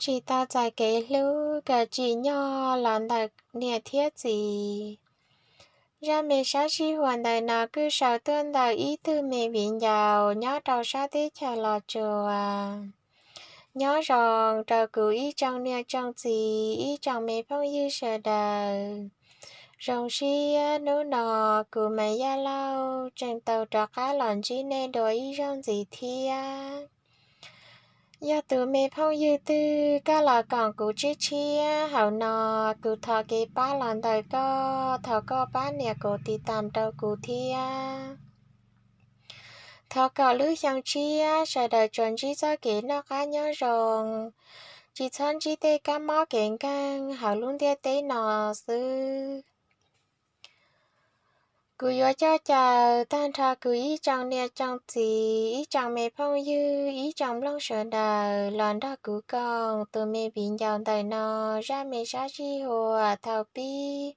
tsis tau txais kev hlub kom tsim nyog los ntawm niam thiab txiv. Zaj me sab sij huam ntawm no kuj sau tuaj ntawm ib tug me viv ncaus nyob rau sab teb chaws Los Tsuas. Nyob zoo rau kuv ib tsoom niam tsoom txiv, ib tsoom me phooj ywg sawv daws. Zoo siab hnub no kuv Maiv Yaj Lauj tseem tau rov qab los ntsib nej dua ib zaug ntxiv thiab. Yog tus me phooj ywg twg koj los koom kuv tshiab tshiab hauv no, kuv thov kev pab los ntawm koj, thov koj pab nias kuv tiv tam rau kuv thiab. Thov kom lub xyoo tshiab sawv daws tsuas ntsib txoj kev noj qab nyob zoo, tsis txhob ntsib tej kab mob kev nkeeg hauv lub ntiaj teb no xwb. Kuv yuav coj caw tag nrho kuv ib tsoom niam tsoom txiv, ib tsoom me phooj ywg, ib tsoom mloog sawv daws los nrog kuv koom tus me viv ncaus ntawm no zaj me sab sij huam thaum pib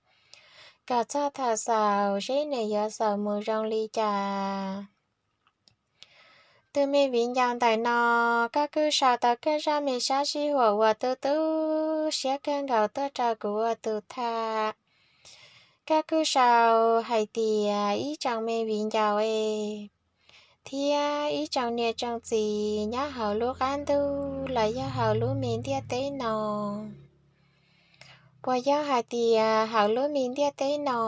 kom txog thaum xaus seb nws yuav xaus mus zoo li cas. Tus me viv ncaus ntawm no, koj kuj sau tau koj zaj me sab sij huam uas tu tu siab kawg nkaus tuaj rau kuv ua tus tham. Koj kuj sau hais tias ib tsoom me viv ncaus es thiab ib tsoom niam tsoom txiv nyob hauv lub qab ntuj los yog hauv lub me ntiaj teb no, puas yog hais tias hauv lub me ntiaj teb no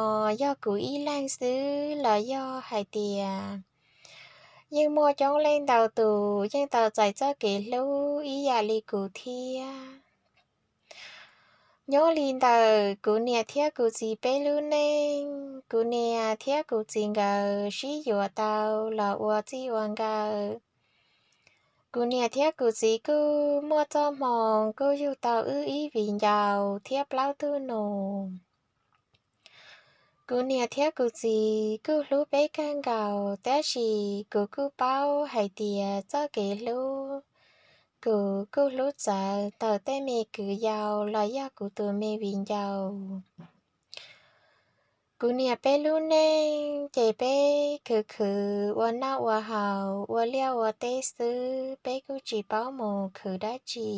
yog kuv ib leeg xwb los yog hais tias yeej muaj coob leej ntau tus yeej tau txais txoj kev hlub ib yam li kuv thiab. Nyob li ntawm kuv niam thiab kuv txiv peb lub neej, kuv niam thiab kuv txiv nkawd sib yuav tau los ua txij ua nkawm. Kuv niam thiab kuv txiv kuj muaj txoj hmoo kuj yug tau wb ib viv ncaus thiab plaub tug nus. Kuv niam thiab kuv txiv kuj hlub peb kawg nkaus, tab sis kuv kuj paub hais tias txoj kev hlub, kuv kuj hlub txawv ntawm tej me kwv yau los yog kuv tus me viv ncaus. Kuv niam peb lub neej ces peb khwv khwv ua noj ua haus, ua liaj ua teb xwb, peb kuj tsis paub mus khwv dab tsi.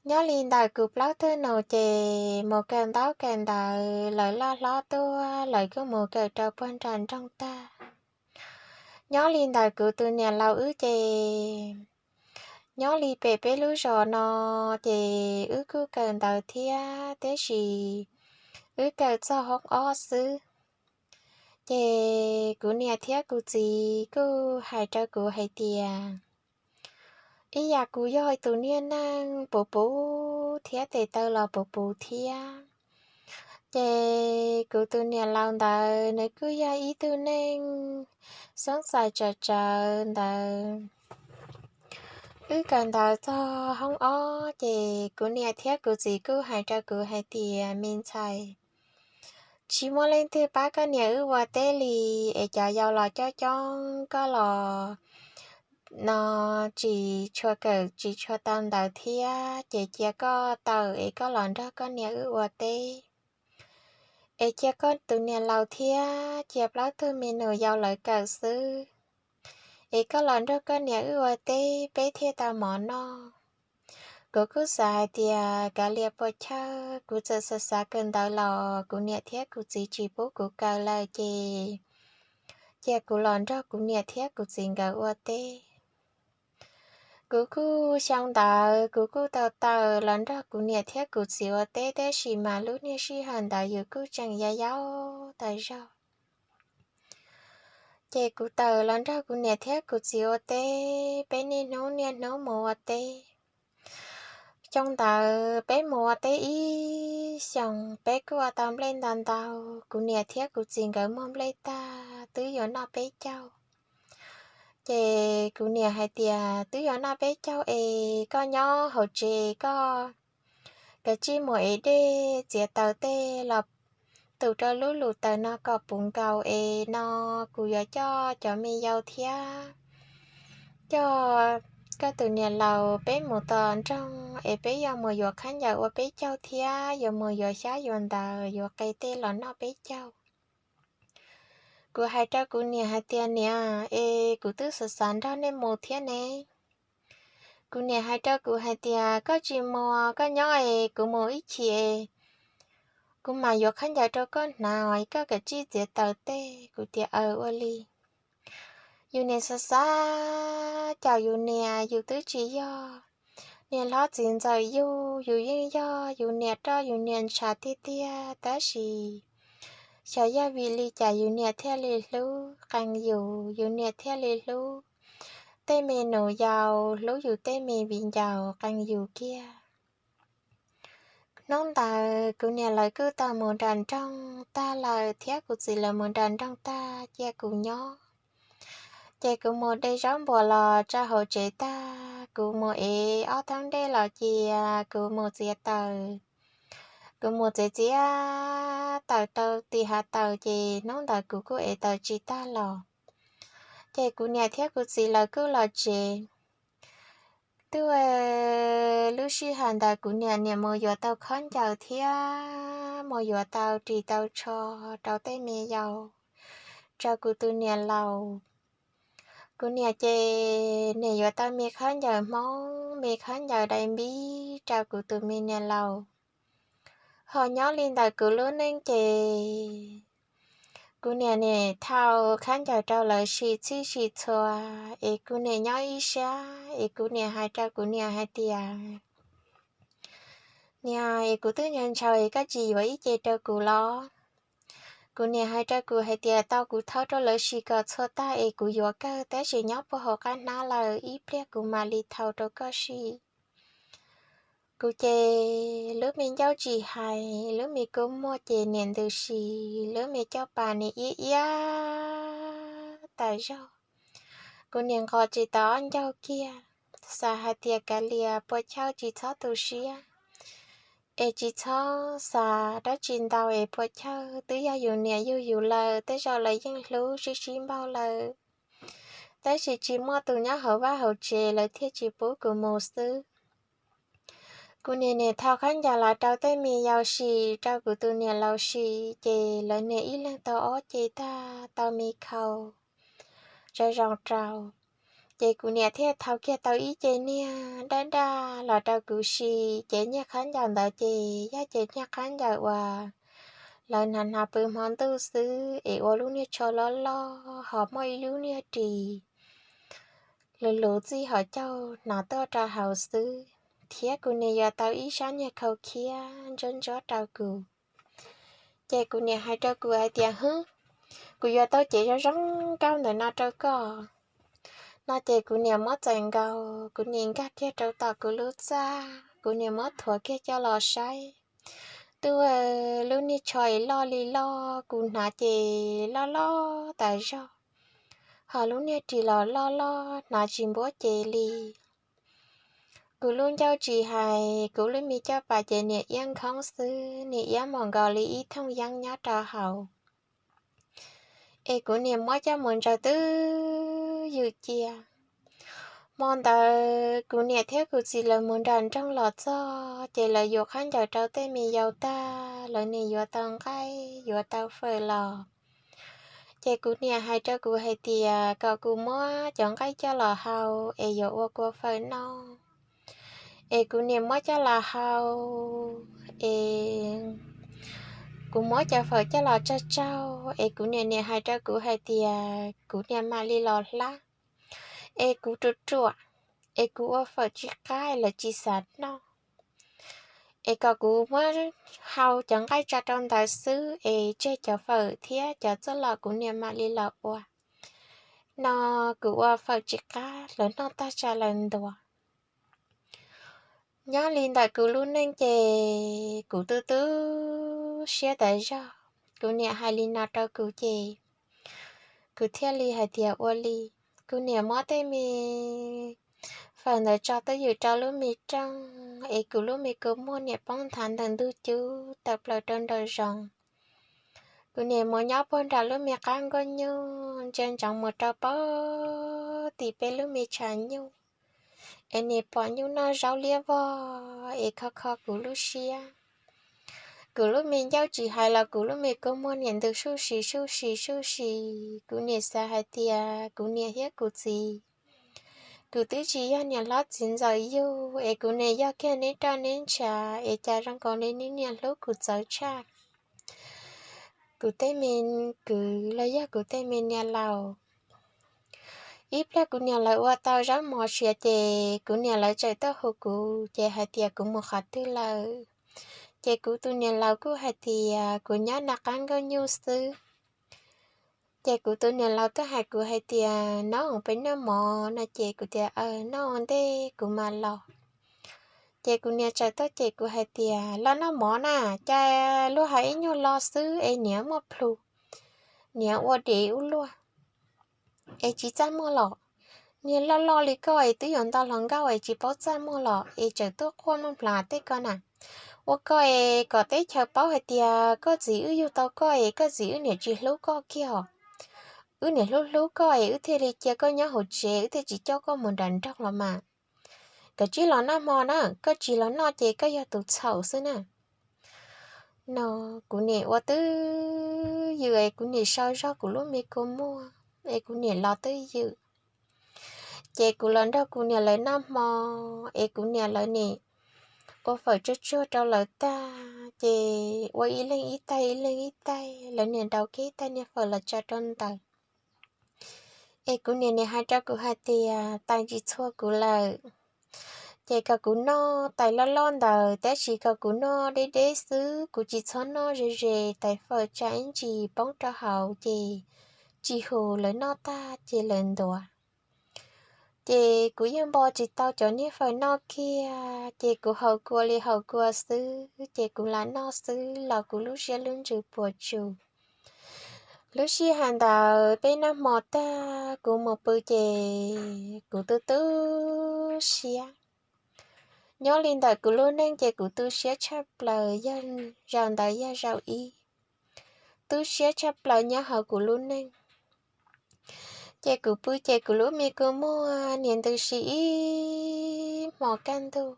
Nyob li ntawm kuv plaub tug nus ces mus kawm ntaub kawm ntawv, lawv loj hlob tuaj lawv kuj mus kawm rau puag nram nroog tag. Nyob li ntawm kuv tus niam laus wb ces nyob li pem peb lub zos no ces wb kuj kawm ntawv thiab, tiam sis wb kawm txog hoob ob xwb. Ces kuv niam thiab kuv txiv kuj hais rau kuv hais tias, ib yam kuv yog tus niag neeg puv puv thiab tes taw los puv puv thiab. Ces kuv tus niam laus ntawd nws kuj yog ib tug neeg xoob xais tsawv tsawv ntawd. Wb kawm ntawv txog hoob ob ces kuv niam thiab kuv txiv kuj hais rau kuv hais tias, me ntxhais, tsis muaj leej twg pab koj niam wb ua teb li, es cov yau los coob coob, koj los no tsis tshua kawm tsis tshua tau ntawv thiab, ces cia koj tawm es koj los nrog koj niam wb ua teb. Es cia koj tus niam laus thiab cia plaub tug me nus yau lawv kawm xwb, es koj los nrog koj niam wb ua teb peb thiaj tau mov noj. Kuv kuj xav hais tias kav liam puas chawj, kuv txawm xav xav kawm ntawv los kuv niam thiab kuv txiv tsis pub kuv kawm lawm ces cia kuv los nrog kuv niam thiab kuv txiv nkawd ua teb. Kuv kuj xyoo ntawd kuv kuj tau tawm los nrog kuv niam thiab kuv txiv ua teb, tab sis mas lub niag sij hawm ntawd yus kuj tseem yau yau tas zog. Ces kuv tawm los nrog kuv niam thiab kuv txiv ua teb, peb niaj hnub niaj hnub mus ua teb. Xyoo ntawd peb mus ua teb ib xyoos, peb kuj ua tau nplej ntau ntau. Kuv niam thiab kuv txiv nkawd muag nplej tag twb yuav noj peb caug. Ces kuv niam hais tias, twb yuav noj peb caug es koj nyob hauv tsev, koj kav tsij mus ev dej txiav taws tej los tus rau lub lus taws no kom puv nkaus es no kuv yuav coj cov me yau thiab coj koj tus niam laus peb mus tom nroog es peb yuav mus yuav khaub ncaws ua peb caug thiab yuav mus yuav xyab yuav ntawv yuav qe tej los noj peb caug. Kuv hais rau kuv niam hais tias, niam, es kuv twb xav xav nrog nej mus thiab ne. Kuv niam hais rau kuv hais tias, koj tsis mus, koj nyob es kuv mus ib chim, kuv mam yuav khaub ncaws rau koj hnav, koj kav tsij txiav taws tej. Kuv tias aw, ua li. Yus niam xav xav caum yus niam, yus twb tsis yog niam hlob txiv ntxawm yug, yus yeej yog yus niam roj yus niam ntshav tiag tiag, tab sis xyov yog vim li cas yus niam thiaj li hlub qee yus, yus niam thiaj li hlub tej me nus yaus, hlub yus tej me viv ncaus qee yus kiag. Hnub ntawd kuv niam lawv kuj tau mus nram nroog tag lawm, thiab kuv txiv lawv mus nram nroog tag cia kuv nyob. Ces kuv mus de zaub npuas los tso hauv tsev tag, kuv mus ev ob thoob dej los cia, kuv mus txiav taws. Kuv mus txiav txiav taws rau tim hav taws, ces hnub ntawd kuv kuj ev taws tsis tag los. Ces kuv niam thiab kuv txiv lawv kuj los tsev. Twb lub sij hawm ntawd kuv niam niam mus yuav tau khaub ncaws thiab mus yuav tau ris tau tsho rau tej me yaus, rau kuv tus niam laus. Kuv niam ces niam yuav tau me khaub ncaws Hmoob, me khaub ncaws dai npib rau kuv tus me niam laus. Ho nyob li ntawm kuv lub neej ces kuv niam nim thau khaub ncaws rau lawv sim txhij sim txhua, es kuv niam nyob ib sab, es kuv niam hais rau kuv niam hais tias, niam, es kuv twb ntshaus ntshaus es koj tsis yuav ib ce rau kuv los? Kuv niam hais rau kuv hais tias, tau kuv thau rau lawv sim kom txhua tag es kuv yuav kawg, tab sis nyob puag hauv qab hnab lawm, ib pliag kuv mam li thau rau koj sim. Kuv ces lub me ncauj tsis hais, lub me kua muag ces niam ntws si, lub me caj pas nim iab iab tas zog. Kuv niam nqos tsis tau ob ncaug kiag, xav hais tias kav liam, puas chawj tsis txhob tu siab, es tsis txhob xav dab tsi ntau es puas chawj, twb yog yus niam yug yus lawm, tej zaum lawv yeej hlub sib sib npaug lawm, tab sis tsis muaj tus nyob hauv vaj hauv tsev lawv thiaj tsis pub kuv mus xwb. Kuv niam nim thau khaub ncaws los rau tej me yaus sim, rau kuv tus niam laus sim, ces lawv nim ib leeg tau ob ce tag, tau me khau tso zoo rau. Ces kuv niam thiaj thau kiag tau ib ce niag daj daj los rau kuv sim, ces niag khaub ncaws ntawd ces yog ces niag khaub ncaws uas lawv hnav hnav pw hmo ntuj xwb, es ua lub niag tsho loj loj ho muaj ib lub niag ris luv luv txij hauv caug hnav tuaj rau hauv xwb, thiab kuv niam yuav tau ib sab niag khau khiab ntsuab ntsuab rau kuv. Ces kuv niam hais rau kuv hais tias, hwb, kuv yuav tau cev zoo zoo nkauj ntawm no rau koj. No ces kuv niam muab txais nkaus, kuv niam nkag kiag rau tom kuv lub txaj, kuv niam muab thuav kiag coj los saib. Twb lub niag tsho es loj li loj, kuv hnav ces loj loj tas zog, ho lub niag ris los loj loj hnav tsis npuab cev li. Kuv lub ncauj tsis hais, kuv lub me caj pas ces nim iab nkhoob xwb, nim iab mus nkaus li ib thooj yeeb nyob rau hauv. Es kuv niam muab coj mus ntsaws twb ywm cia. Hmo ntawd kuv niam thiab kuv txiv lawv mus nram nroog los txog, ces lawv yuav khaub ncaws rau tej me yaus tag, lawv nim yuav tau nqaij yuav tau fawm los. Ces kuv niam hais rau kuv hais tias kom kuv muab cov nqaij coj los hau, es yuav ua kua fawm noj. Es kuv niam muab coj los hau, es kuv muab cov fawm coj los tsaug tsaug, es kuv niam nim hais rau kuv hais tias kuv niam mam li los hlab, es kuv ruam ruam, es kuv ua fawm tsis qab lawv tsis xav noj. Es kom kuv muab hau cov nqaij tso rau ntawd xwb, es tseg cov fawm thiab cov txuj lom kuv niam mam li los ua. No kuv ua fawm tsis qab, lawv noj tag tsa lawv ntuas. Nyob li ntawm kuv lub neej ces kuv tu tu siab tas zog. Kuv niam hais li no rau kuv ces kuv thiaj li hais tias ua li. Kuv niam muab tej me fawm ntawd tso twj ywm rau lub me rooj, es kuv lub me kua muag niam poob nthav ntawm ntug cub tawm plaws rau nraum zoov. Kuv niam mus nyob puag nram lub me qab nkuaj nyuj, ntsia ntsoov mus rau pem tim peb lub me tshav nyuj, es nim pom nyuj noj zaub liab vog es kho kho kuv lub siab. Kuv lub me ncauj tsis hais los kuv lub me kua muag niam ntws suj si suj si suj si. Kuv niam xav hais tias kuv niam thiab kuv txiv Kuv twb tsis yog niam hlob txiv ntxawm yug es kuv niam yog kiag neb roj neb ntshav es cas zoo nkaus li neb niam hlub kuv txawv tshaj kuv tej me kwv los yog kuv tej me niam laus. Ib pliag kuv niam lawv ua tau zaub mov siav ces kuv niam lawv txawm tuaj hu kuv ces hais tias kuv mus qhov twg lawm. Ces kuv tus niam laus kuj hais tias kuv nyob nram qab nkauj nyuj xwb. Ces kuv tus niam laus tuaj hais kuv hais tias noj peb noj mov no ces kuv tias aws noj ua ntej kuv mam los. Ces kuv niam txawm tuaj ces kuv hais tias los noj mov na, cas luag hais ib nyuag lo xwb es niam muaj plhus, niam ua dev ua luaj es tsis txaj muag los. Niag loj loj li koj es twb yuav nto hluas nkauj es tsis paub txaj muag los es tseem tuaj quaj muaj nplav tej ko na. Ua koj es kom teb chaws paub hais tias koj txiv wb yug tau koj es koj txiv wb niam tsis hlub koj kiag os. Wb niam hlub hlub koj es wb thiaj li cia koj nyob hauv tsev, wb thiaj tsis coj koj mus nram nroog los mas. Koj cia li los noj hmo na, koj tsis los noj ces koj yog tus txhaum xwb na. No kuv niam ua twb ywm es kuv niam sau zog kuv lub me kua muag es kuv niam los twb ywm. Ces kuv los nrog kuv niam lawv noj hmo es kuv niam lawv nim ua fawm tsuag tsuag rau lawv tag ces ua ib leeg ib taig ib leeg ib taig, lawv nim ntaus kiag ib taig niag fawm los tso rau ntawd. Es kuv niam nim hais rau kuv hais tias tais tsis txhua kuv lawm, ces kom kuv noj tais loj loj ntawd tab sis kom kuv noj deb deb xwb, kuv tsis txhob noj ze ze tais fawm tsam ib ntsis poob rau hauv ces tsis huv lawv noj tag ces lawv ntuav. Ces kuv yeej npo tsis tau cov niag fawm noj kiag ces kuv haus kua li haus kua xwb ces kuv lam noj xwb los kuv lub siab lub ntsws puas tsuaj. Lub sij hawm ntawd peb noj hmo tag kuv mus pw ces kuv tu tu siab. Nyob li ntawm kuv lub neej ces kuv tu siab tshaj plaws yog zaum ntawd yog zaum ib, tu siab tshaj plaws nyob hauv kuv lub neej. Ces kuv pw ces kuv lub me kua muag niam ntws si ib hmos kaj ntug.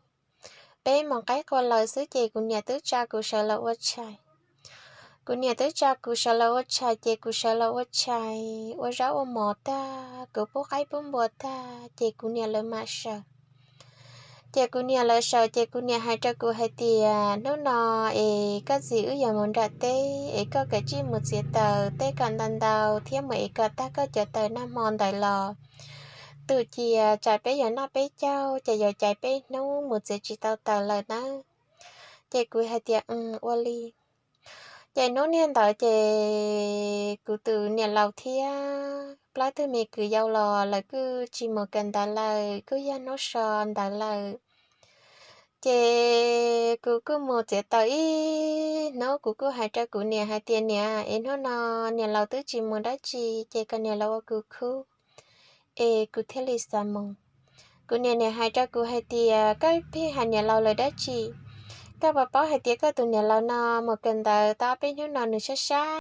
Peb mus qaib qua lawm xwb ces kuv niam twb tsa kuv sawv los ua tshais. Kuv niam twb tsa kuv sawv los ua tshais ces kuv sawv los ua tshais ua zaub ua mov tag, kuv pub qaib pub npua tag ces kuv niam lawv mam sawv. Ces kuv niam lawv sawv ces kuv niam hais rau kuv hais tias hnub no es koj txiv wb yuav mus nram teb es koj kav tsij mus txiav taws teb kom ntau ntau thiab mus ev kom tag koj cov taws nag hmo ntawd los. Tus cia tsam peb yuav noj peb caug ces yuav caiv peb hnub mus txiav tsis tau taws lawm nawb. Ces kuv hais tias ua li. Ces hnub niag ntawd ces kuv tus niam laus thiab plaub tug me kwv yau los lawv kuj tsis mus kawm ntawv lawm, kuj yog hnub so ntawd lawm. Ces kuv kuj mus txiav taws ib hnub, kuv kuj hais rau kuv niam hais tias niam, es hnub no niam laus twb tsis mus dab tsi ces kom niam laus ua kuv khub es kuv thiaj li xav mus. Kuv niam niam hais rau kuv hais tias koj pheej hais niam laus lawv dab tsi, koj puas paub hais tias koj tus niam laus no mus kawm ntawv tau ob peb hnub no nws sab sab